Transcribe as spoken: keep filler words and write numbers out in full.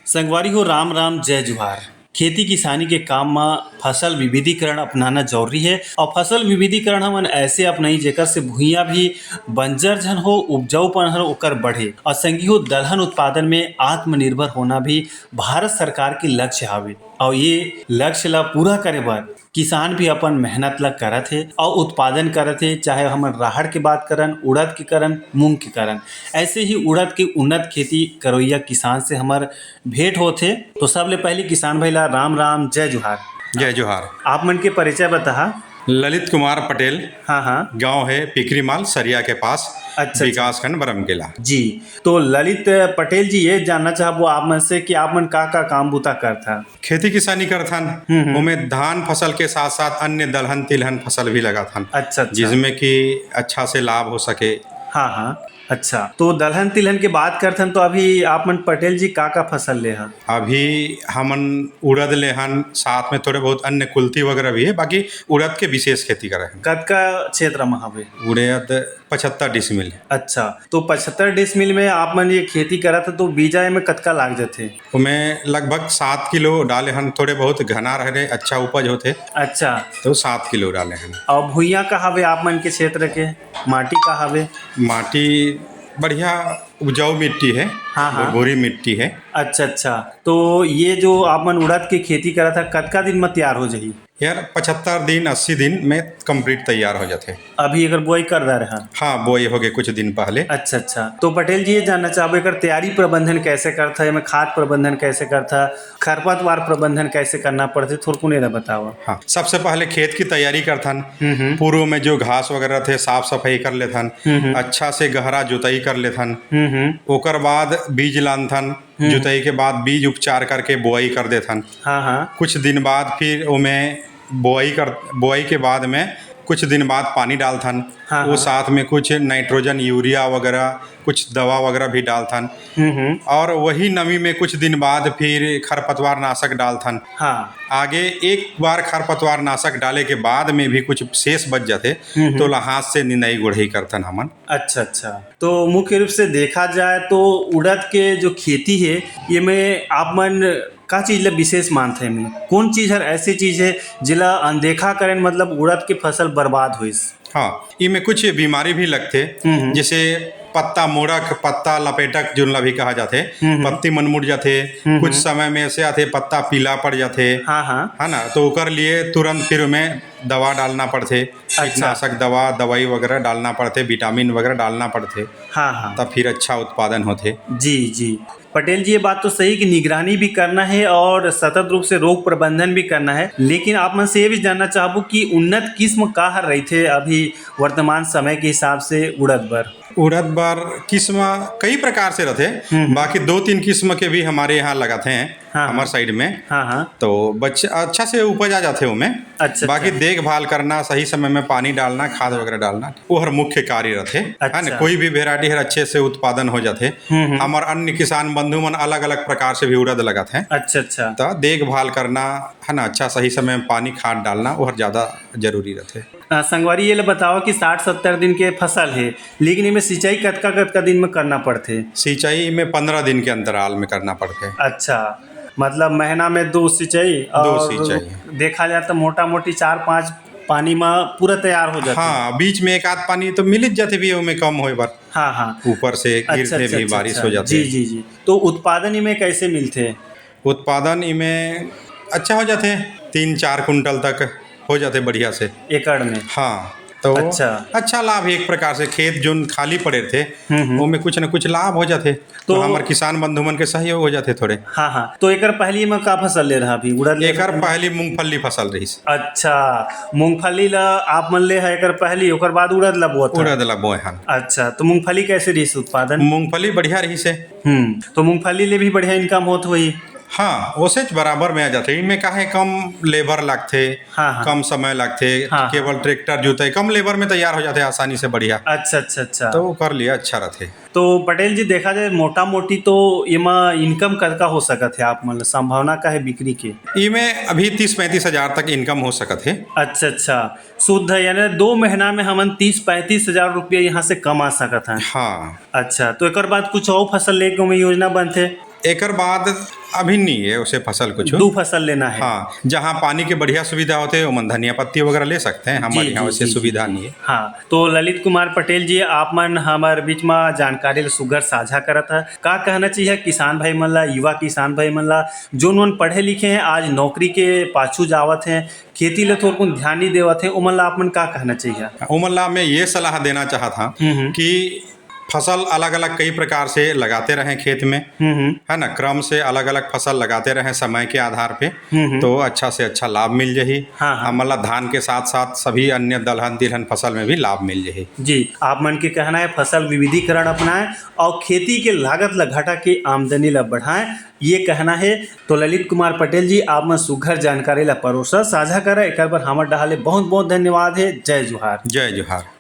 संगवारी हो, राम राम, जय जोहार। खेती किसानी के काम म फसल विविधीकरण अपनाना जरूरी हे, अउ फसल विविधीकरण हमन ऐसे अपनाई, जेकर से भुइयां भी बंजर झन हो, उपजाऊपन हर ओकर बढ़े, अउ संगी हो, दलहन उत्पादन में आत्मनिर्भर होना भी भारत सरकार के लक्ष्य हावे। अउ ये लक्ष्य ला पूरा करे बर किसान भी अपन मेहनत ला करत हे अउ उत्पादन करत हे, चाहे हमन राहड़ के बात करन, उड़द के करन, मूंग के करन। ऐसे ही उड़द के उन्नत खेती करोइया किसान से हमर भेंट होथे। तो सबले पहले किसान भाई ला राम राम, जय जोहार। जय जोहार। आप मन के परिचय बताहा। ललित कुमार पटेल। हाँ, हाँ। गांव है पिकरीमाल, सरिया के पास, अच्छा, अच्छा। विकासखंड बरमकेला। जी, तो ललित पटेल जी, ये जानना चाहबो आप मन से कि आप मन का का काम बूता करथा? खेती किसानी करथन, हम्म, हम्म। ओमे धान फसल के साथ साथ अन्य दलहन तिलहन फसल भी लगाथन, अच्छा, अच्छा। जिसमें कि अच्छा से लाभ हो सके। हाँ, हाँ। अच्छा, तो दलहन तिलहन के बात करथन, तो अभी आप मन पटेल जी का का फसल ले हन? अभी हमन उड़द ले हन, साथ में थोड़े बहुत अन्य कुल्थी वगैरह भी है, बाकी उड़द के विशेष खेती करे हन। कतका क्षेत्र म हवे? उड़द पचहत्तर डिसमिल। अच्छा, तो पचहत्तर डिसमिल में आप मन ये खेती करत ह, तो बीजा एमे कतका लाग जथे? ओमे लगभग सात किलो डाले हन, थोड़े बहुत घना रहे, अच्छा उपज होथे। अच्छा। तो सात किलो डाले हन। अउ भुइयां का हवे आप मन के क्षेत्र के? माटी का हवे? माटी बढ़िया उपजाऊ मिट्टी है, हाँ, हाँ। भुरभुरी मिट्टी है। अच्छा, अच्छा। तो ये जो आप मन उड़द के खेती करत ह, कतका दिन म तैयार हो जाही? यार, पचहत्तर दिन, अस्सी दिन में complete तैयार हो जाथे। अभी एकर बोआई कर डारे हन? हाँ, बोआई हो गए कुछ दिन पहले। अच्छा, अच्छा। तो पटेल जी, ये जानना चाहबो, एकर तैयारी प्रबंधन कैसे करथा, एमे खाद प्रबंधन कैसे करथा, खरपतवार प्रबंधन कैसे करना पड़थे, थोरकुन एला बतावा। हाँ, सबसे पहले खेत की तैयारी करथन। हम्म, हम्म। पूर्व में जो घास वगैरह थे, साफ सफाई कर लेथन। हम्म, हम्म। अच्छा से गहरा जुताई कर लेथन। हम्म, हम्म। ओकर बाद बीज लानथन। हम्म। जुताई के बाद बीज उपचार करके बोआई कर देथन। हाँ, हाँ। कुछ दिन बाद फिर ओमे बोआई कर, बोआई के बाद में कुछ दिन बाद पानी डालथन। हाँ, वो हाँ। साथ में कुछ नाइट्रोजन, यूरिया वगैरह, कुछ दवा वगैरह भी डालथन। हम्म, हम्म। और वही नमी में कुछ दिन बाद फिर खरपतवार नाशक डालथन। हाँ। आगे एक बार खरपतवार नाशक डाले के बाद में भी कुछ शेष बच जाथे, हम्म, हम्म। तो ओला हाथ से निंदाई गोड़ाई करथन हमन। अच्छा, अच्छा। तो मुख्य रूप से देखा जाए तो उड़द के जो खेती है, ये में आप मन का चीज ला विशेष मानथे? में कौन चीज हर ऐसी चीज है, जेला अनदेखा करें, मतलब उड़द के फसल बर्बाद होइस? हाँ, इमे कुछ बीमारी भी लगथे, हम्म, हम्म। जैसे पत्ता मुड़क, पत्ता लपेटक, जोन ला भी कहा जाथे, हम्म, हम्म। पत्ती मन मुड़ जाथे, हम्म, कुछ हम्म। समय में ऐसे आथे, पत्ता पीला पड़ जाथे, हाँ, हाँ। है ना? तो ओकर लिए तुरंत फिर ओमे दवा डालना पड़थे, अच्छा। कीटनाशक दवा, दवाई वगैरह डालना पड़थे, विटामिन वगैरह डालना पड़थे, हाँ, हाँ। तब फिर अच्छा उत्पादन होथे। जी, जी। पटेल जी, ये बात तो सही कि निगरानी भी करना है और सतत रूप से रोग प्रबंधन भी करना है, लेकिन आप मन से ये भी जानना चाहबो कि उन्नत किस्म का हर रहिथे अभी वर्तमान समय के हिसाब से उड़द बर? उड़द बर किस्म कई प्रकार से रथे, हम्म। बाकी दो तीन किस्म के भी हमारे यहाँ लगाथे हैं, हाँ, हमर हाँ। Side में। हाँ, हाँ। तो बच-, अच्छा से उपज आ जाथे ओमे। अच्छा, बाकी अच्छा। देखभाल करना, सही समय में पानी डालना, खाद वगैरह डालना, वो हर मुख्य कार्य रथे। है ना? अच्छा। कोई भी variety हर अच्छे से उत्पादन हो जाथे। हम्म, हम्म। हमर अन्य किसान बंधु मन अलग-अलग प्रकार से भी उड़द लगाथे। अच्छा, अच्छा। तो देखभाल करना, है ना, अच्छा सही समय में पानी खाद डालना, वो हर ज्यादा जरूरी रथे। अ, संगवारी, ये ले बताओ कि साठ सत्तर दिन के फसल है, लेकिन इमे सिंचाई कतका, कतका दिन में करना पड़थे? सिंचाई में पन्द्रह दिन के अंतराल में करना पड़थे। अच्छा, मतलब महीना में दो सिंचाई, दो और सिंचाई। देखा जाए तो मोटा मोटी चार पांच पानी में पूरा तैयार हो जाथे। हाँ, बीच में एक आध पानी तो मिल ही जाथे भी, ओमे कम होए बर। हाँ, हाँ। ऊपर से अच्छा, गिरथे अच्छा, भी, अच्छा, बारिश अच्छा। हो जाथे। जी, जी, जी। तो उत्पादन इमे कैसे मिलथे? उत्पादन इमे अच्छा हो जाथे, तीन चार कुंटल तक हो जाथे बढ़िया से। एकड़ में? हाँ, तो अच्छा। अच्छा लाभ है एक प्रकार से, खेत जोन खाली पड़े थे, हम्म, हम्म। ओमे कुछ न कुछ लाभ हो जाथे। तो तो हमर किसान बंधु मन के सहयोग हो जाथे थोड़े। हाँ, हाँ। तो एकर पहली में का फसल ले रहा अभी? उड़द ले एकर रहा? पहली मूंगफली फसल रहिस। अच्छा, मूंगफली ला आप मन ले है एकर पहली, ओकर बाद उड़द ला बोत है? उड़द ला बोए हन। अच्छा, तो मूंगफली कैसे रहिस उत्पादन? मूंगफली बढ़िया रहिस है। हम्म, तो मूंगफली ले भी बढ़िया income होत होही? हाँ, ओसेच बराबर में आ जाथे। इनमें काहे कम labour लागथे, हाँ, हाँ। कम समय लागथे, हाँ, हाँ। केवल tractor जोताई, कम labour में तैयार हो जाथे आसानी से बढ़िया। अच्छा, अच्छा, अच्छा। तो ओकर लिए अच्छा रथे। तो पटेल जी, देखा जाए मोटा मोटी तो एमा income कतका हो सकत है आप मन ल, संभावना का है बिक्री के? इमे अभी तीस पैंतीस हजार तक income हो सकत है। अच्छा, अच्छा, शुद्ध है, यानी दो महीना में हमन तीस पैंतीस हजार रुपया यहाँ से कमा सकत हैं। हाँ। अच्छा, तो एकर बाद कुछ और फसल लेके ओमे योजना बनथे? एकर बाद अभी नहीं है उसे फसल कुछ। दू फसल लेना है। हाँ, जहाँ पानी के बढ़िया सुविधा होथे, ओमन धनिया पत्ती वगैरह ले सकते हैं, हमारे जी, यहाँ जी, वैसे जी, सुविधा जी। नहीं है। हाँ, तो ललित कुमार पटेल जी, आप मन हमर बीच में जानकारी ल सुघर साझा करत है, का कहना चाहिए किसान भाई मन ला, युवा किसान भाई मन ला, जोन मन पढ़े लिखे हैं, आज नौकरी के पाछू जावत हैं, खेती ल थोरकुन ध्यान नहीं देवत हैं, ओमन ला आप मन का कहना चाहिए? ओमन ला मैं ये सलाह देना चाहत हाँ हम्म, हम्म। कि फसल अलग-अलग कई प्रकार से लगाते रहें खेत में, हम्म, हम्म। है ना, क्रम से अलग-अलग फसल लगाते रहें समय के आधार पे, हम्म, हम्म। तो अच्छा से अच्छा लाभ मिल जाही। हाँ, हाँ। हमन ला धान के साथ-साथ सभी अन्य दलहन तिलहन फसल में भी लाभ मिल जाही। जी, आप मन के कहना है फसल विविधीकरण अपनाएं और खेती के लागत ला घटा के आमदनी ला बढ़ाएं, ये कहना है। तो ललित कुमार पटेल जी, आप मन सुघर जानकारी ला परोसा साझा करा, एकर बर हमर डहार ले बहुत-बहुत धन्यवाद है। जय जोहार। जय जोहार।